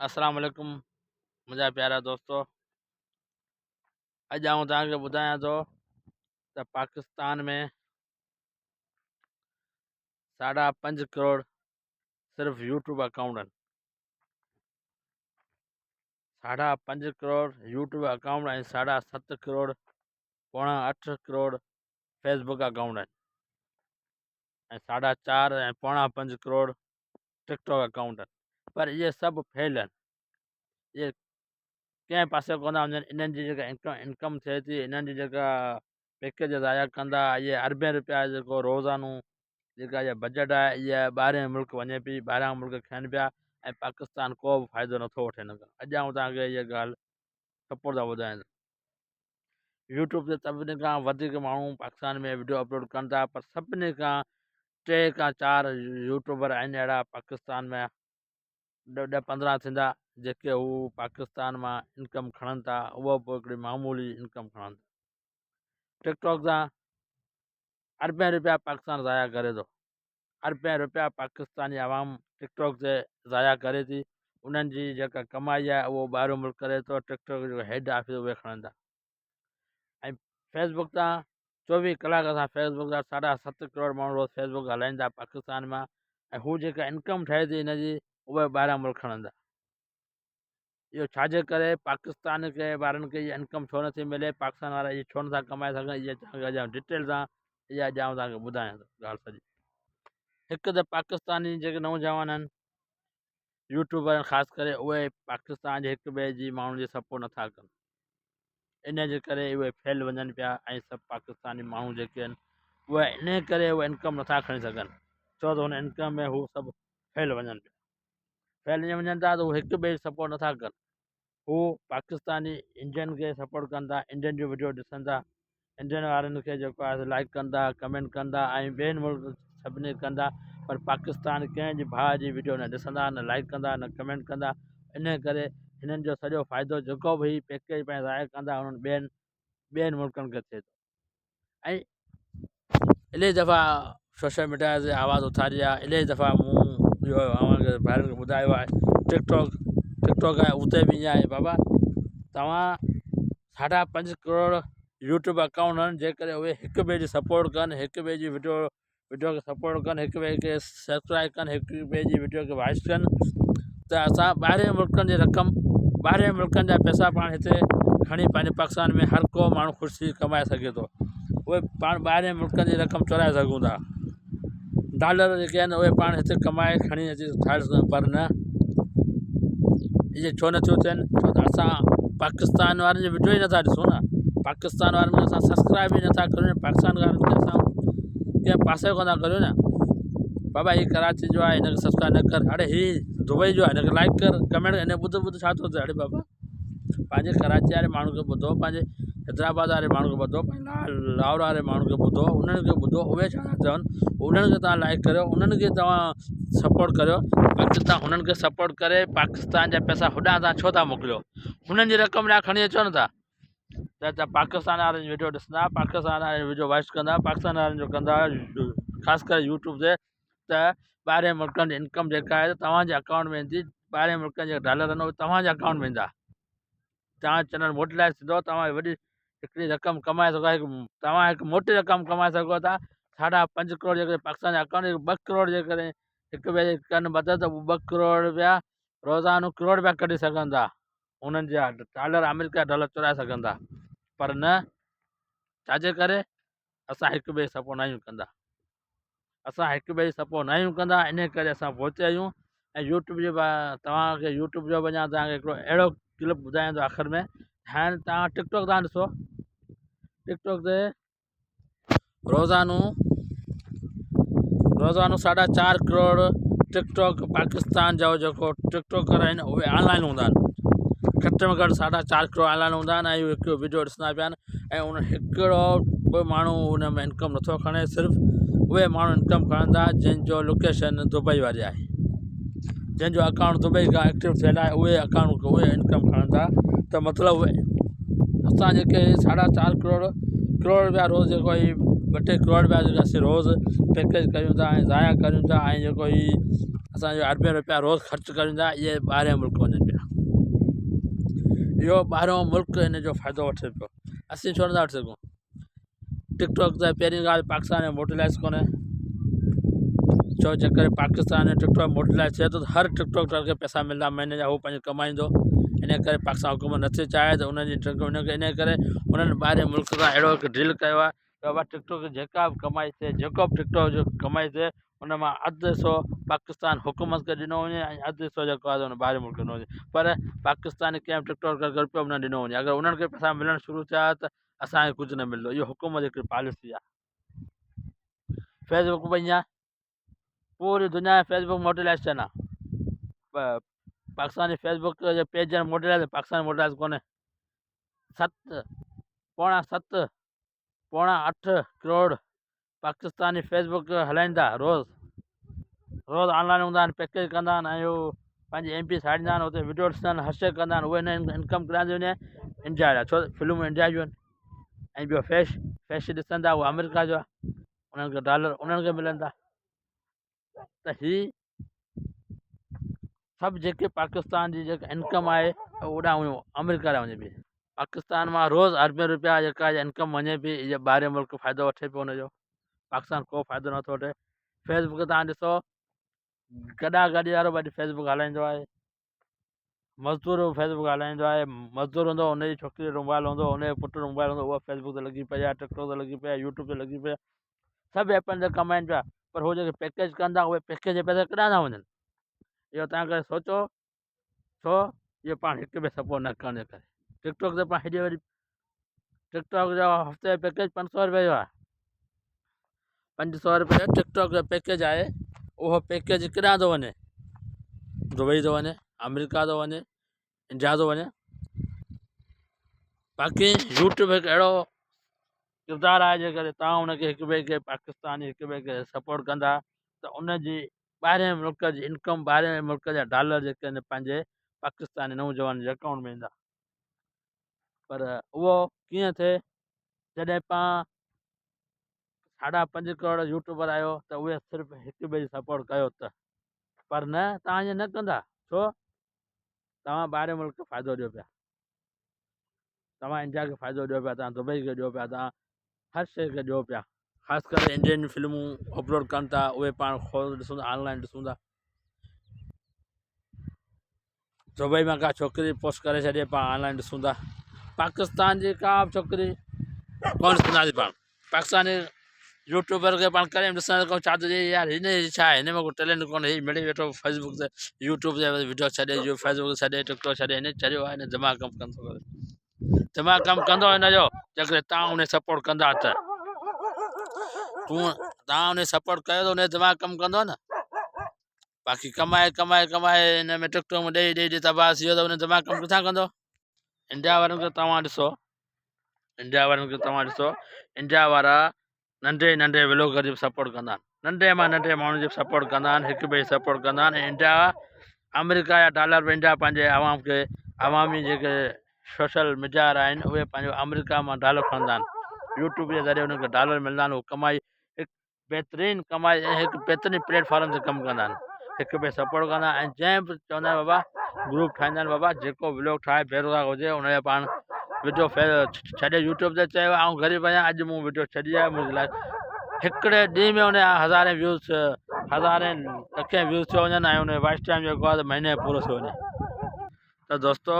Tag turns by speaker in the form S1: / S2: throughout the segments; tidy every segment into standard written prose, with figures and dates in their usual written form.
S1: السلام عليڪم منهنجا پيارا دوستو اڄ آئون توهان کي ٻڌايان ٿو ته پاڪستان ۾ ساڍا پنج ڪروڙ صرف يوٽيوب اڪائونٽ آهن ساڍا پنج ڪروڙ يوٽيوب اڪائونٽ ۽ ساڍا ست ڪروڙ پوڻا اٺ ڪروڙ فيسبڪ اڪائونٽ آهن ۽ ساڍا چار ۽ پوڻا پنج ڪروڙ ٽڪ ٽاڪ اڪائونٽ آهن پر اهي سڀ فيل آهن اهي ڪنهن پاسي ڪونه وڃن انهن جي جيڪا انڪم ٿئي ٿي انهن جي جيڪا پيڪيج ضايع ڪندا اهي اربين روپيا جيڪو روزانو جيڪا اها بجيٽ آهي اها ٻاهرين ملڪ وڃي پئي ٻاهران ملڪ کائن پيا ۽ پاڪستان ڪو به فائدو نٿو وٺي هن کان اڄ آئون توهان کي اها ڳالهه سپورٽ ٿا ٻڌايان يوٽيوب تي سڀني کان وڌيڪ ماڻهو پاڪستان ۾ وڊيو اپلوڊ ڪن ٿا پر سڀني کان ٽي کان چار يوٽيوبر آهن اهڙا پاڪستان ۾ ڏھ پندرهن ٿيندا جيڪي هو پاڪستان مان انڪم کڻن ٿا اهو به هڪڙي معمولي انڪم کڻن ٿا ٽڪ ٽاڪ سان اربين روپيا پاڪستان ضايع ڪري ٿو اربين روپيا پاڪستاني عوام ٽڪ ٽاڪ تي ضايع ڪري ٿي انهن جي جيڪا ڪمائي آهي اهو ٻاهريون ملڪ ڪري ٿو ٽڪ ٽاڪ جو هيڊ آفيس اهي کڻن ٿا ۽ فيسبڪ تان چوويهه ڪلاڪ اسان فيسبڪ تان ساڍا ست ڪروڙ ماڻهو روز فيسبڪ هلائين ٿا پاڪستان مان ۽ هو جيڪا انڪم ٺهي ٿي هن جي اها ٻاهران ملڪ کڻن ٿا اهو ڇاجي ڪري پاڪستان کي وارن کي اها انڪم ڇو نٿي ملي پاڪستان وارا اهي ڇو نٿا ڪمائي سگهن اها توهان کي ڊيٽيل سان اها اڄ آئون توهان کي ٻڌايان ٿو ڳالهه سڄي هڪ ته پاڪستاني جيڪي نوجوان آهن يوٽيوبر آهن خاص ڪري اهي پاڪستان جي هڪ ٻئي جي ماڻهن جي سپورٽ نٿا ڪن ان جي ڪري اهي ڦيل وڃن پيا ۽ سڀ پاڪستاني ماڻهو جيڪي آهن اهي ان ڪري اهي انڪم نٿا کڻي سگهن ڇو ته هن انڪم ۾ هو سڀ ڦيل وڃن پيا ڦيل ائين وڃن ٿا ته هو هڪ ٻئي جي سپورٽ نٿا ڪن هو پاڪستاني انڊين کي سپورٽ ڪن ٿا انڊين جو وڊيو ڏسن ٿا انڊين وارن کي جيڪو آهي لائڪ ڪندا ڪمينٽ ڪندا ۽ ٻين ملڪ سڀني ڪندا پر پاڪستان ڪنهن جي ڀاء جي وڊيو نه ڏسندا نه لائڪ ڪندا نه ڪمينٽ ڪندا ان ڪري هنن جو سڄو فائدو جيڪو به هي پيڪيج پنهنجو ضايع ڪندا انهن ٻين ٻين ملڪن کي ٿئي ٿو ۽ الاهي دفعا سوشل ميڊيا تي آواز اٿاري آهي الاهي دفعا مون اهو اوهان کي ڀائرن کي ٻڌايو آهي ٽڪ ٽاڪ ٽڪ ٽاڪ آهي اتي به ائين آهي بابا توهان ساڍا پنج ڪروڙ يوٽيوب اڪائونٽ آهن جيڪڏهن اهي هڪ ٻئي جي سپورٽ ڪن هڪ ٻئي جي وڊيو وڊيو کي سپورٽ ڪن هڪ ٻئي کي سبسڪرائب ڪن هڪ ٻئي جي وڊيو کي واچ ڪن ته اسان ٻاهرين ملڪن جي رقم ٻاهرين ملڪن جا پئسا پاڻ هتي کڻي پنهنجي پاڪستان ۾ هر ڪو ماڻهو خوش ٿي ڪمائي سگهي ٿو اهي پاڻ ٻاهرين ملڪن جي رقم چورائي سگهون ٿا ڊالر جيڪي آهن اهي پاڻ هتي ڪمائي کڻي اچي ٺاهي سگهون پر نه اهي ڇو نٿيون ٿين ڇو ته اسان پاڪستان وارن جي وڊيو ئي نٿا ڏسون نه پاڪستان وارن کي اسان سبسڪرائب ئي نٿا ڪريون پاڪستان وارن کي اسان ڪنهن پاسي کان ٿا ڪريون نه بابا هي ڪراچي جو آهي هن کي سبسڪرائب نه ڪر اڙي هي دبئي جو آهي هن کي لائڪ ڪر ڪمينٽ هن ٻڌ ٻڌ ڇا ٿو ٿئي اڙي بابا پنهنجي ڪراچي واري ماڻهو کي ٻڌو پنهنجي حيدرآباد واري ماڻهو کي ٻڌو پنهنجي لاهور واري ماڻهو کي ٻڌو انهن کي ٻڌو اهي ڇا ٿا چون انهن کي توهان لائڪ ڪريو انهن کي توهان سپورٽ ڪريو باقي توهان هنن کي سپورٽ ڪري پاڪستان جا پئسا هوڏانهن توهان ڇو ٿا موڪليو هنن جي رقم ڏانهن کڻي اچو نه ٿا ته ته پاڪستان وارن جي وڊيو ڏسندا پاڪستان وارن جي وڊيو واچ ڪندا پاڪستان وارن جو ڪندا خاص ڪري يوٽيوب تي ته ٻاهرين ملڪن جي انڪم جيڪا آهي توهان جي اڪائونٽ ۾ ايندي ٻاهرين ملڪن جا ڊالر آهن اهي توهان جي اڪائونٽ ۾ ايندا توهان جو چينل موٽيلائز ٿيندو توهان وڏي هڪڙي رقم ڪمائي سگهو ٿا توهان هڪ موٽي رقم ڪمائي سگهو ٿا ساڍا پنج ڪروڙ جيڪڏهن پاڪستان جا اڪائونٽ ٻه ڪروڙ جيڪڏهن هڪ ٻئي جي ڪن مدد ته ٻه ڪروڙ روپيا روزانو ڪروڙ روپيا ڪڍي سگهن ٿا انهن جا ڊالر آمريڪا جا ڊالر چورائي سگهن ٿا پر نه ڇاجي ڪري اسان هڪ ٻئي سپورٽ نه آهيون ڪندا اسان هڪ ٻئي سپورٽ نه آهيون ڪندا ان ڪري اسان پهتي آهيون ۽ يوٽيوب جي توهانکي يوٽيوب جو وڃان توهانکي هڪڙو اهڙو ڪلپ ٻڌايان ٿو آخر ۾ هاڻي توهان ٽڪ ٽاڪ تان ڏسو ٽڪ ٽاڪ تي روزانو روزانو ساڍا چار ڪروڙ ٽڪ ٽاڪ پاڪستان جو جيڪو ٽڪ ٽاڪر آهن اهي آنلائن هوندا آهن گهٽ ۾ گهٽ ساڍا چار ڪروڙ آنلائن هوندا آهن ۽ هڪ وڊيو ڏسندا پيا آهن ۽ ان هڪڙو به ماڻهو ان ۾ انڪم نٿو کڻي صرف اهي ماڻهو انڪم کڻن ٿا جن جو لوڪيشن دبئي واري آهي جن جو اڪائونٽ دبئي کان ايڪٽو ٿيل آهي اهي اڪائونٽ اهي انڪم کڻن ٿا ته مطلب اسان جيڪي ساڍا چار ڪروڙ ڪروڙ روپيا روز جيڪو هي ٻه ٽي ڪروڙ روپيا جيڪا اسين روز پيڪيج ڪريون ٿا ۽ ضايع ڪريون ٿا ۽ جيڪو هي اسانجو اربين روپيا روز خرچ ڪريون ٿا اهي ٻاهرين ملڪ وڃن پيا. اهو ٻاهريون ملڪ ان جو فائدو وٺي پيو اسين ڇو نٿا وٺي سگهون ٽڪ ٽاڪ ته پهرين ڳالهه پاڪستان ۾ موٽيلائز ڪونهي ڇو جي ڪري پاڪستان ۾ ٽڪ ٽاڪ موٽيلائز ٿئي ٿو ته هر ٽڪ ٽاڪر کي پئسا ملندا مهيني جا هو پنهنجو ڪمائيندو ان ڪري پاڪستان حڪومت نٿي چاهي ته انهن جي ان ڪري انهن ٻاهرين ملڪ سان اهڙو هڪ ڊيل ڪيو آهي ته بابا ٽڪ ٽاڪ جيڪا به ڪمائي ٿئي جيڪو به ٽڪ ٽاڪ جو ڪمائي ٿئي ان مان اڌ حصو پاڪستان حڪومت کي ڏنو وڃي ۽ اڌ حصو جيڪو آهي ان ٻاهرين ملڪ ڏنو وڃي پر پاڪستاني ڪنهن به ٽڪ ٽاڪر کي رپيو به نه ڏنو وڃي اگر انهن کي پئسا ملڻ شروع ٿيا ته اسانکي ڪجهه نه ملندو اهو حڪومت جي هڪڙي پاليسي آهي فيسبڪ به ائين آهي پوري دنيا ۾ فيسبڪ موٽيلائز آهي پاڪستاني فيسبڪ جي پيج موٽيلائز پاڪستاني موٽيلائز ڪونهي ست پوڻا ست پوڻا اٺ ڪروڙ پاڪستاني فيسبڪ هلائيندا روز روز آن لائن هوندا آهن پيڪيج ڪندا آهن ۽ هو پنهنجي ايم پي ساڙيندا آهن اتي وڊيو ڏسندا آهن هر شي ڪندا آهن اهي هن انڪم ڪراندي وڃي انڊيا جا ڇو فلمون انڊيا جون آهن ۽ ٻيو فيش فيش ڏسندا اهو آمريڪا جو آهي انهن کي ڊالر انهن کي ملندا ته هي سڀ جيڪي پاڪستان جي جيڪا انڪم آهي اوڏانهن وڃو آمريڪا ڏانهن وڃي پئي پاڪستان مان روز اربين روپيا جيڪا انڪم وڃي پئي اها ٻاهرين ملڪ فائدو وٺي پيو ان جو پاڪستان ڪو فائدو نٿو وٺي فيسبڪ تان ڏسو گڏا گڏي وارو به اڄ فيسبڪ هلائيندو آهي مزدور به فيسبڪ هلائيندو آهي مزدور هوندو ان جي ڇوڪري جو موبائل هوندو ان جو پٽ جو موبائل هوندو اها فيسبڪ تي لڳي پئي آهي ٽڪ ٽاڪ تي لڳي پئي آهي يوٽيوب تي لڳي پئي آهي سڀ ايپن تي ڪمائن پيا پر هو جيڪي پيڪيج ڪن ٿا اهي پيڪيج جا پئسا ڪيڏانهن ٿا وڃن اهو تان ڪري سوچو ڇو اهو پاڻ هڪ ٻئي سپورٽ نه ڪرڻ جي ڪري ٽڪ ٽاڪ تي پاڻ هيڏي وڏي ٽڪ ٽاڪ جو هفتي جو پيڪيج 500 روپئي جو آهي 500 روپئي جو ٽڪ ٽاڪ جو پيڪيج آهي اهو پيڪيج ڪيڏانهن ٿو وڃي دبئي ٿو وڃي آمريڪا ٿو وڃي انڊيا ٿو وڃي باقي يوٽيوب هڪ اهڙو ڪردار آهي جيڪڏهن تان ان کي هڪ ٻئي کي پاڪستاني هڪ ٻئي کي سپورٽ ڪندا ته ان جي ٻاهرين ملڪ جي انڪم ٻاهرين ملڪ جا ڊالر جيڪي آهن پنهنجي پاڪستاني نوجوان جي اڪائونٽ ۾ ايندا پر اهو ڪيئن ٿئي جڏهن پان 5.5 ڪروڙ يوٽيوبر آهيو ته اهي صرف هڪ ٻئي جي سپورٽ ڪيو ته پر نه تان ائين نه ڪندا ڇو توهان ٻاهرين ملڪ کي فائدو ڏيو پيا توهان انڊيا کي فائدو ڏيو پيا توهان دبئي کي ڏيو پيا توهان هر شيء کي ڏيو پيا خاص ڪري انڊين فلمون اپلوڊ ڪن ٿا اهي پاڻ کول ڏسون ٿا آن لائن ڏسون ٿا دبئي مان ڪا ڇوڪري پوسٽ ڪري ڇڏي پاڻ آن لائن ڏسون ٿا پاڪستان جي ڪا به ڇوڪري ڪون ڏسنداسين پاڻ پاڪستاني يوٽيوبر کي پاڻ ڪڏهن به ڏسنداسين ڪو ڇا ٿو چئي يار هن جي ڇا آهي هن ۾ ڪو ٽيلنٽ ڪونهي هي مڙئي ويٺو فيسبڪ تي يوٽيوب تي وڊيو ڇڏي جو فيسبڪ تي ڇڏي ٽڪ ٽاڪ ڇڏي هن چريو آهي هن دماغ ڪم ڪندو ڪري دماغ ڪم ڪندو هن جو جيڪڏهن تان ان سپورٽ ڪندا ته تون تان ان سپورٽ ڪيو ته ان دماغ ڪم ڪندو نه باقي ڪمائي ڪمائي ڪمائي هن ۾ ٽڪ ٽاڪ ۾ ڏيئي ڏيئي ڏيئي تباهه ٿي ويو ته ان دماغ ڪم ڪٿان ڪندو انڊيا وارن کي توهان ڏسو انڊيا وارن کي توهان ڏسو انڊيا وارا ننڍي ننڍي ولوگر جي به سپورٽ ڪندا آهن ننڍي مان ننڍي ماڻهو جي به سپورٽ ڪندا آهن هڪ ٻئي سپورٽ ڪندا آهن ۽ انڊيا آمريڪا جا ڊالر به انڊيا پنهنجي عوام کي عوامي جيڪي سوشل ميڊيا وارا آهن اهي پنهنجو آمريڪا مان ڊالر کڻندا آهن يوٽيوب جي ذريعي انهن کي ڊالر ملندا آهن اهو ڪمائي هڪ بهترين ڪمائي ۽ هڪ بهترين پليٽ فارم تي ڪم ڪندا آهن هڪ ٻئي سپورٽ ڪندا آهن ۽ جنهن به چوندا آهن بابا گروپ ٺاهيندا آهن بابا جيڪو ولاگ ٺاهي بيروزگار هجي ان جا پاڻ وڊيو ڇڏي يوٽيوب تي چيو آئون غريب آهيان اڄ مون وڊيو ڇڏي آهي منهنجي لاء هڪڙي ڏينهن ۾ ان جا هزارين ويوز هزارين لکين ويوز ٿيو وڃن ۽ ان جو واچ ٽائم جيڪو آهي مهيني جو پورو ٿيو وڃي ته دوستو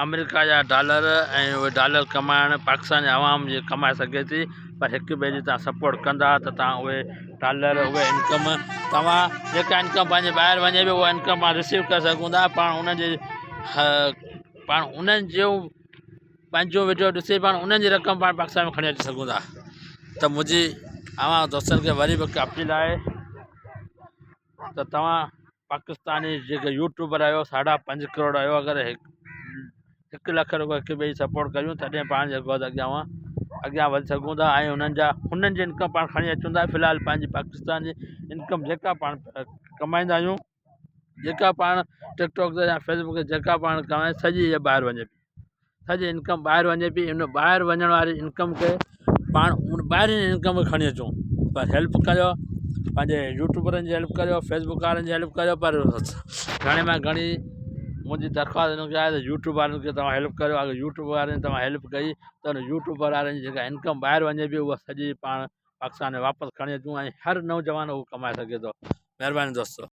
S1: آمريڪا جا ڊالر ۽ اهي ڊالر ڪمائڻ پاڪستان جي عوام جي ڪمائي سگهي ٿي پر هڪ ٻئي جي تان سپورٽ ڪندا ته تان اهي ڊالر اهي انڪم توهان جيڪا انڪم پنهنجي ٻاهر وڃي پئي اها انڪم پاڻ رسيو ڪري سگهون ٿا پاڻ ان جي پاڻ انهن جو پنهنجو وڊيو ڏسي پاڻ انهن جي رقم پاڻ پاڪستان ۾ کڻي اچي سگهون ٿا ته منهنجي اوهان دوستن کي وري به هڪ اپيل آهي ته توهان پاڪستاني جيڪي يوٽيوبر آهيو 5.5 ڪروڙ آهيو اگر هڪ لک روپيا هڪ ٻئي سپورٽ ڪريون تڏهن پاڻ جيڪو آهي اڳيان اڳيان وڌي سگهون ٿا ۽ انهن جا انهن جي انڪم پاڻ کڻي اچون ٿا في الحال پنهنجي پاڪستان جي انڪم جيڪا پاڻ ڪمائيندا آهيون جيڪا پاڻ ٽڪ ٽاڪ تي يا فيسبڪ تي جيڪا پاڻ ڪمائي سڄي اها ٻاهر وڃي پئي سڄي انڪم ٻاهر وڃي پئي ان ٻاهر وڃڻ واري انڪم کي پاڻ ٻاهرين انڪم کي کڻي اچون پر هيلپ ڪيو پنهنجي يوٽيوبرن جي هيلپ ڪريو فيسبڪ وارن جي هيلپ ڪريو پر گهڻي مان گهڻي منهنجي درخواست هن کي آهي ته يوٽيوب وارن کي توهان هيلپ ڪريو اگر يوٽيوب وارن توهان هيلپ ڪئي ته ان يوٽيوب وارن جي جيڪا انڪم ٻاهر وڃي پئي اها سڄي پاڻ پاڪستان ۾ واپس کڻي اچون ۽ هر نوجوان اهو ڪمائي سگهي ٿو مهرباني دوستو.